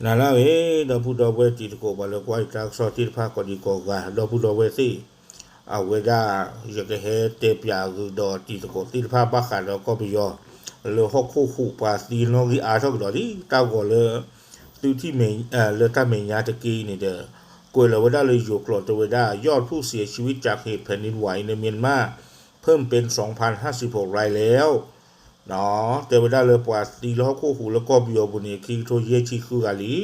နၤလၢအဂ့ၤ ဒီပုၢ်ဒီဝဲၢ်တံၤသကိး ပှၤလၢကွၢ်ယတၢ်ကစီၣ်သ့ၣ်တဖၣ်ကိးဒံကိးဂၤ ဒီပုၢ်ဒီဝဲၢ်သ့ၣ်, အဝဲဒၣ် ယကဟဲတဲပၠးဂုာ်ဒီးတံၤသကိးသ့ၣ်တဖၣ်ဘၣ်ဃးဒီးကီၢ်ပယီၤ လၢဟီၣ်ခိၣ်ဟူးပှၤသံအနီၣ်ဂံၢ်အါထီၣ်ကဒီးလံ တၢ်ဂီၤလၢ သုထံၣ် လၢတၢ်မဲာ်ညါတက့ၢ်အံၤန့ၣ်ဒီး ကွဲးလီၤဝဲဒၣ်လၢယိၤကျိာ်တဲဝဲဒၣ် ยอดผู้เสียชีวิตจากเหตุแผ่นดินไหวในเมียนมาเพิ่มเป็น สองพันห้าสิบหกรายแล้ว တဲဝဲဒၣ်လၢပှၤသံလၢဟီၣ်ခိၣ်ဟူးလၢကီၢ်ပယီၤပူၤန့ၣ် ခံကထိယဲၢ်ဆံဃုဂၤလံ,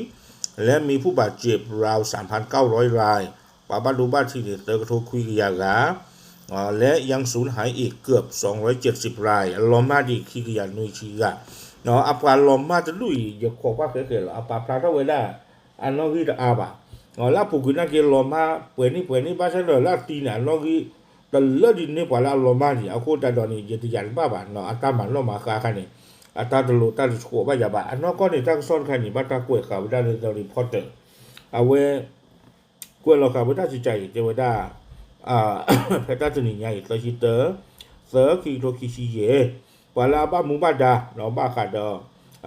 และมีผู้บาดเจ็บราว สามพันเก้าร้อยราย ပှၤဘၣ်ဒိဘၣ်ထံးန့ၣ် သၢကထိခွံကယၤဂၤ และยังสูญหายอีกเกือบ สองร้อยเจ็ดสิบราย လီၤမၢ်ဒံးခံကယၤနွံဆံဂၤ, အပှၤလီၤမၢ်တဒူၣ်အံၤ ယခိးကွၢ်ဃဲဃဲလီၤ အပာ်ဖျါထီၣ်ဝဲဒၣ် အနီၣ်ဂံၢ်တအါဘၣ်, လၢအပူၤကွံာ်နာ်က့လီၤမၢ်ပှဲၤန့ၢ်ပှဲၤန့ၢ် ဘၣ်ဆၣ်ဒီးလၢအသံန့ၣ် အနီၣ်ဂံၢ် တလၢဒ်န့ၢ်ပှၤလၢအလီၤမၢ်ဒံး အဃိသတးဒီးန့ၣ် ယတယာ်တဘၣ်ဘၣ် အတၢ်မၤနီၣ်မၤဃါခါန့ၣ် အတၢ်တလိၤတၢ်တဆှိးဘၣ်ယၤဘၣ် အနီၢ်ကီၢ်န့ၣ် တၢ်ကစီၣ်တခါန့ၣ် ဘၣ်တၢ်ကွဲးဃာ်ဝဲဒၣ်လၢ The Reporter အဝဲ ကွဲးလီၤဃာ်ဝဲဒၣ်စံးကါအံၤ တဲဝဲဒၣ် ဖဲတၢ်တနံၤညါအံၤ သၢဆံတၢ သၢ ခံကထိခံဆံယဲၢ် ပှၤလၢအဘၣ်မူဘၣ်ဒါ ဘၣ်ဃးဒီး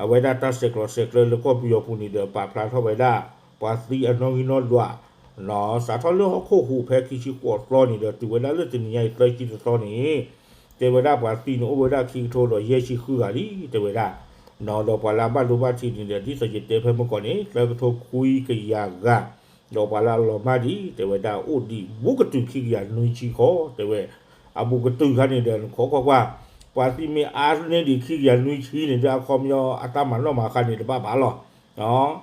အဝဲဒၣ်တၢ်ဆဲးကျိးဆဲးကျၢလၢကီၢ်ပယီၤပူၤန့ၣ်ဒီး ပာ်ဖျါထီၣ်ဝဲဒၣ် ပှၤသံအနီၣ်ဂံၢ်နီၣ်ဒွး စးထီၣ်လၢဟီၣ်ခိၣ်ဟူးဖဲခံဆံဃိးသီန့ၣ်ဒီး တုၤဝဲဒၣ်လၢတနံၤညါအံၤ သၢဆံတသီန့ၣ် တဲဝဲဒၣ်ပှၤသံန့ၣ်အိၣ်ဝဲဒၣ်ခံကထိဒီးယဲၢ်ဆံဃုဂၤလံ တဲဝဲဒၣ်, ဒီးပှၤလၢအဘၣ်ဒိဘၣ်ထံးန့ၣ်ဒီး ဒ်သိးယတဲဖဲမုၢ်ကီၢ်န့ၣ် သၢကထိခွံကယၤဂၤ ဒီးပှၤလၢအလီၤမၢ်ဒံး တဲဝဲဒၣ်အိၣ်ဒံးဘူးကတုၤခံကယၤနွံဆံဃီ တဲဝဲ, အဘူးကတုၤခါန့ၣ်ဒီး နခိးကွၢ်ကွၢ်, ပှၤသံမ့ၢ်အါန့ၢ်ဒံးခံကယၤနွံဆံန့ၣ်ဒီး အခီပညီအတၢ်မၤနီၣ်မၤဃါန့ၣ်တဘၣ်ဘၣ်လီၤ.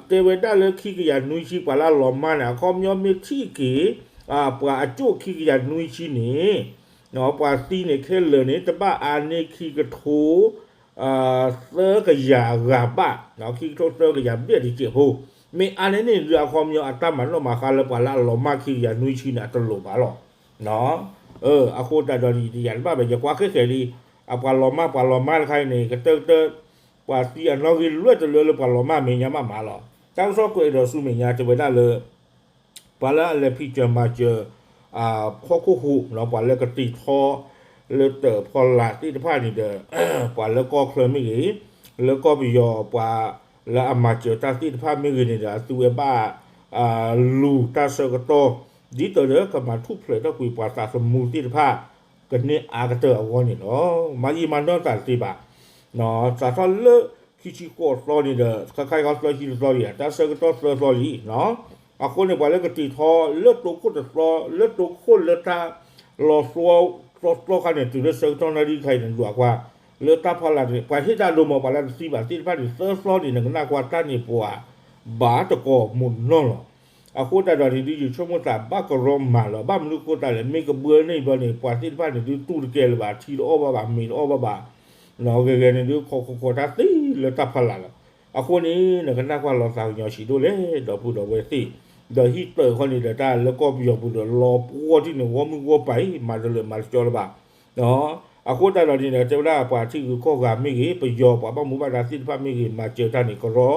တဲဝဲဒၣ်လၢခံကယၤနွံဆံပှၤလၢအလီၤမၢ်န့ၣ် အခီပညီမ့ၢ်ထံၣ်က့ၤ ပှၤအကၠိၣ်ခံကယၤနွံဆံန့ၣ် ပှၤသံန့ၣ်ခဲလၢာ်န့ၣ် တဘၣ်အါန့ၢ်ခံကထိ သၢကယၤဂၤဘၣ်, ခံကထိသၢကယၤဘျဲၣ်တစဲးဖိ, မ့ၢ်အါန့ၢ်န့ၣ်ဒီး အခီပညီအတၢ်မၤနီၣ်မၤဃါလၢပှၤလၢအလီၤမၢ်ခံကယၤနွံဆံန့ၣ် အတလိၤဘၣ်လီၤ. အဃိသတးဒီးန့ၣ် ယတယာ်တဘၣ်ဘၣ် ယကွၢ်ဃဲဃဲလံ, အပှၤလီၤမၢ်ပှၤလီၤမၢ်တခါအံၤန့ၣ် ကတၢၢ်ကတၢၢ် ပှၤသံအနီၣ်ဂံၢ်လွဲၢ်တလၢလၢပှၤလီၤမၢ်မဲာ်ညါမးမးလီၤ. တၢ်ကစီၣ်ကွဲးဒီးဆူမဲာ်ညါတဲဝဲဒၣ်လၢ ပှၤလၢအလဲၤဖံးစၢၤမၤစၢၤ ဟီၣ်ခိၣ်ဟူး ပှၤလၢကတံၤထီ လၢတၢးဖီလာ်သ့ၣ်တဖၣ်န့ၣ်ဒီး ပှၤလၢကီၢ်ချၢမ့ၢ်ဂ့ၤ, လၢကီၢ်ပယီၤ ပှၤလၢအမၤစၢၤတၢ်သ့ၣ်တဖၣ်မ့ၢ်ဂ့ၤန့ၣ်ဒီး အသုဝဲဘၣ် လူၤတၢ်ဆၢကတီၢ် ဒ်သိးဒီးကမၤထူၣ်ဖျဲးထီၣ်ကွံာ်ပှၤသးသမူသ့ၣ်တဖၣ် ကန့ၢ်အါကတၢၢ်အဂီၢ်န့ၣ်လီၤ. မၤယံာ်မၤနီၢ်သးတသ့ဘၣ် စးထီၣ်လၢခံဆံဃိးသီန့ၣ်ဒီး ခါခါအံၤဃီသၢဆံတသီလံ တၢ်ဆၢကတီၢ်သၢသီလံ. အဃိန့ၣ် ပှၤလၢကတံၤထီ လၢတိခိၣ်တသီ လၢတိခိၣ်လၢတၢ်လီၤသီသီခါန့ၣ် တုၤလၢဆၢကတီၢ်နၣ်ရံၣ်ခါအံၤန့ၣ် ဒွးကွၢ် လၢတၢ်ဖီလာ်န့ၣ် ပှၤဟ့ၣ်တၢ်ဒိမး ပှၤလၢတသံဘၣ်သ့ၣ်တဖၣ်န့ၣ် သၢသီန့ၣ် နကနၣ်ကွၢ်တၢ်န့ၣ်ပှၤ ဘၣ်တကိးမုၢ်နီၢ်လီၤ. အဃိသတးဒီးန့ၣ်ဒုး ယဆိကမိၣ်သးဘၣ်ကရီမၤလီၤ. ဘၣ်မနုၤအဃိသတးလဲၣ် မ့ၢ်ကဘၢန့ၢ်ဘျီန့ၣ် ပှၤသ့ၣ်တဖၣ်န့ၣ်ဒုး တူၢ်တကဲလၢၤဘၣ် ထံတအီၣ်ဘၣ်ဘၣ် မ့ၤတအီၣ်ဘၣ်ဘၣ် ဂဲၤဂဲၤန့ၣ်ဒုး ခိးခိးခိးတၢ်သ့လၢတၢ်ဖီလာ်လီၤ. အဃိန့ၣ် နကနၣ်ကွၢ်လီၤသးကညီၤဆံးဒိၣ်လဲၣ် ဒီပုၢ်ဒီဝဲၢ်သ့ၣ်, ဒီးဟံၣ်တၢၢ်ဃီန့ၣ်ဒီးတၢ်လၢကီၢ်ပယီၤပူၤဒီး လီၤပှီၢ်ထံၣ်န့ၣ် ဂီၢ်မုၢ်ဂီၢ်ပၤအံၤ မၤတလၢာ်မၤတကၠီလၢၤဘၣ်. အဃိသတးဒီးန့ၣ်ဒီး တဲဝဲဒၣ်ပှၤထံဂုၤကီၢ်ဂၤမ့ၢ်ဂ့ၤ ပယီၤပှၤဘၣ်မူဘၣ်ဒါသ့ၣ်တဖၣ်မ့ၢ်ဂ့ၤ မၤစၢၤတၢ်န့ၣ် ကရီ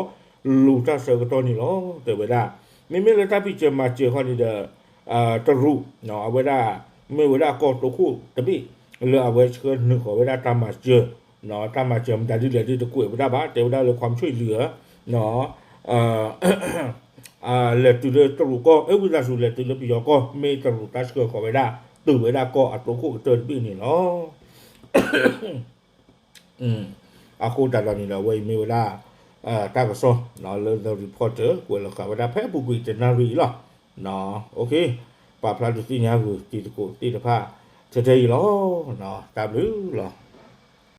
လူၤတၢ်ဆၢကတီၢ်န့ၣ်လီၤ တဲဝဲဒၣ်. မ့မ့ၢ်လၢတၢ်ဖံးစၢၤမၤစၢၤဃီန့ၣ်ဒီး တရူး အဝဲဒၣ် မ့ၢ်ဝဲဒၣ်ကီၢ်တိခိၣ်တဘ့ၣ် လၢအဝဲဆှၢနုာ်ဃီၤဝဲဒၣ်တၢ်မၤစၢၤ, တၢ်မၤစၢၤမတၤဒ်လဲၣ်ဒ်တကွဲးဝဲဒၣ်ဘၣ် တဲဝဲဒၣ်လၢ ความช่วยเหลือ လဲၤတုၤလၢတရူးကီၢ် အဝံသးစူၤလဲၤတုၤလၢပယီၤကီၢ် မ့ၢ်တရူးတၢ်ဆှၢဃီၤဝဲဒၣ် တုၤဝဲဒၣ်ကီၢ်အတိခိၣ်ကတၢၢ်တဘ့ၣ်န့ၣ်လီၤ. အဃိသတးဒီးန့ၣ်ဒီး အဝဲအံၤမ့ၢ်ဝဲဒၣ် တၢ်ကစီၣ် လၢ The Reporter ကွဲးလီၤဃာ်ဝဲဒၣ်ဖဲအပူၤကွံာ်တနၣ်ရံၣ်အံၤလီၤ. ပာ်ဖျါဒုးသ့ၣ်ညါဂုာ်တံၤသကိးသ့ၣ်တဖၣ် ထဲထဲအံၤလီၤ. တၢ်ဘျုးလီၤ.